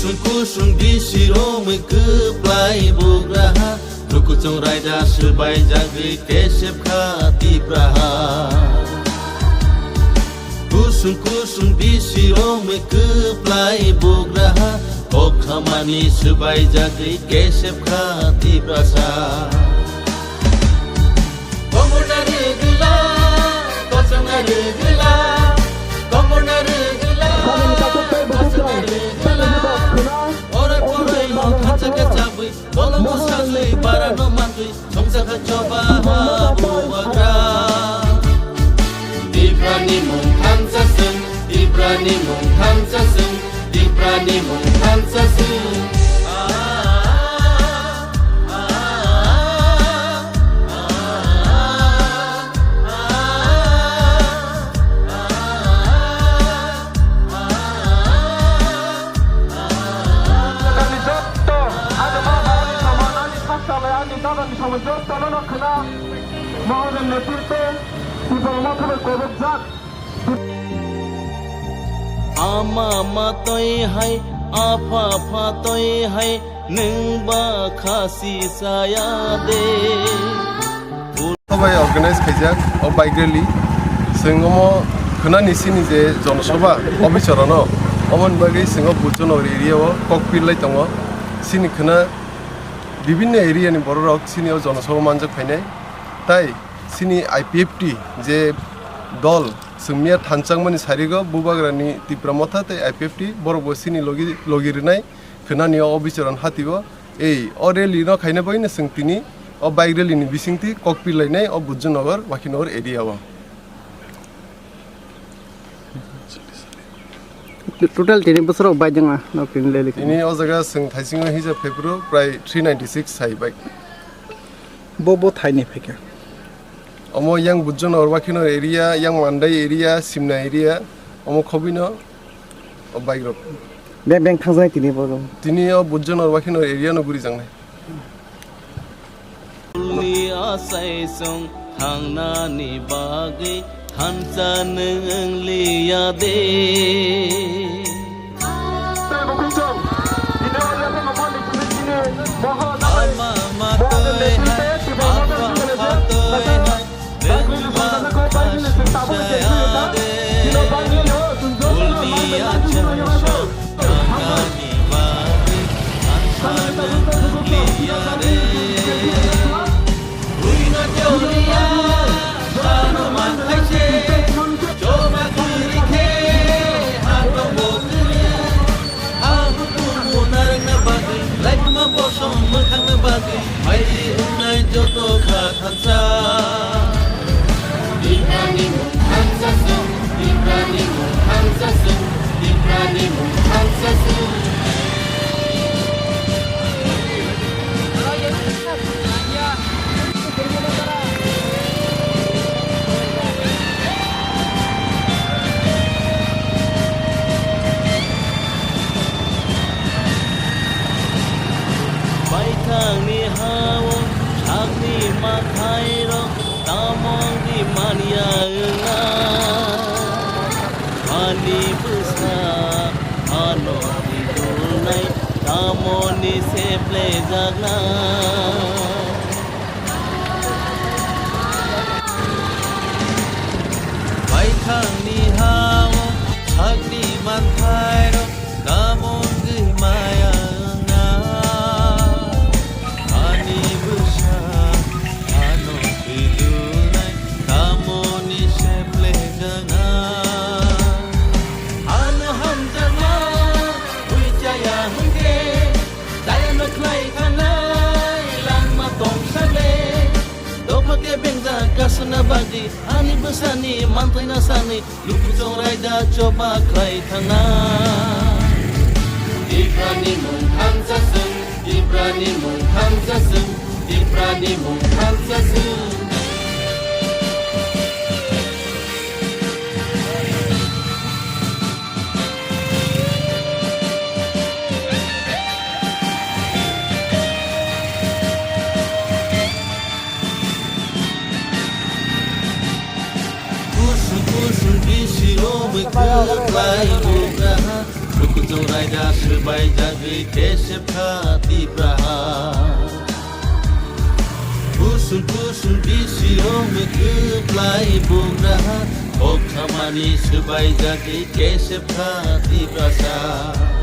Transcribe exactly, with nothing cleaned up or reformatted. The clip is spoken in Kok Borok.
Kusung kusung bisi romwi kwplai bugraha, lukuchung raida swbaijagwi kesep kha Tipraha. Kusung kusung bisi romwi kwplai bugraha, kok khamani swbaijagwi kesep kha Tiprasa. Komorna rwgwla, kochongna rwgwla, komorna rwgwla, kochongna rwgwla. Oro poroi no khacha khacha bwi, bolong bwsajwi bara no mantwi, songsa kha choba ha bubagra. Tiprani mung thansa swng, Tiprani mung thansa swng, Tiprani mung thansa swng. Ani jotto, ani baba, ani mama, ani saksalai, ani dadani samung jottono no khna, Mohoden netrite, Tipra Motha bai kobokjak. Ama ma toi hai, apha pha toi hai, nwng ba khasi saya de. Bai organize khaijak o bike rally. Chwng omo khwnani sini je Jonosabha officer ano, omoni bagwi chwng o Bujjonogor area o kok pir lai tongo. Sini khwna bibinno area ni borok rok sini o Jonosabha manjak phainai. Tai sini I P F T je dol chwng miya thanchangmani sarigo Bubagrani Tipra Motha tei I P F T borok bo sini logi, logi rwnai khwnani o officer ano hati o. Ei, o rally no khaina bagwi no chwng tini o bike rally ni bisingtwi kok pir lainai o Bujjonogor, Wakhinagar area o. Total tini bwswk rok bike jang a no tini rally khaina? Tini o jaga chwng thaisingo hijab phaiphuru prai three ninety six sai bike. Bo, bo thaini phaikha? Omo yang Bujjonogor, Wakhinagar area, yang Mandai area, Simna area, omo khobino o bike rok. Beng, beng thangjaknai tini bo. Tini o Bujjonogor, Wakhinagar area no gurijaknai. Ni asai song thangnani bagwi thansa nwng liya de. Ama ma toi hai, apha pha toi hai, nwng ba kha saya de. Ulni achai song thangnani bagwi thansa nwng liya de. Buino teoriya, sano manthai se, choba kwrwi khe, ha tongo kwrwi. Ha hukumu narwkna bagwi, laibuma bosong mwthangna bagwi, phaidi wngnai joto kha thansa. Tiprani mung thansa sung, Tiprani mung thansa sung, Tiprani mung thansa sung. Baithangni ha-o sakni manthairok tamo wngwi manya wngna? Ani bwsa ano tidulnai tamoni se phlejak na? Baithangni ha-o sakni manthairok tamo wngwi maya wngna? Ani bwsa ano tidulnai tamoni se phlejak na? Ano hamjakma ui chaya hwnkhe, chayano khlai thangnai langma tongsa le. Dopha khe bengjak kasuna bagwi, ani bwsani manthaina sani, lukuchung raida choba khlai thangna. Tiprani mung thansa sung, Tiprani mung thansa sung, Tiprani mung thansa sung. Kusung kusung bisi romwi kwplai bugraha, Kuchung raida swbai jagwi kesep kha Tipraha. Kusung kusung bisio mekhlai bugraha. Kok khamani swbai jagwi kesep kha Tiprasa.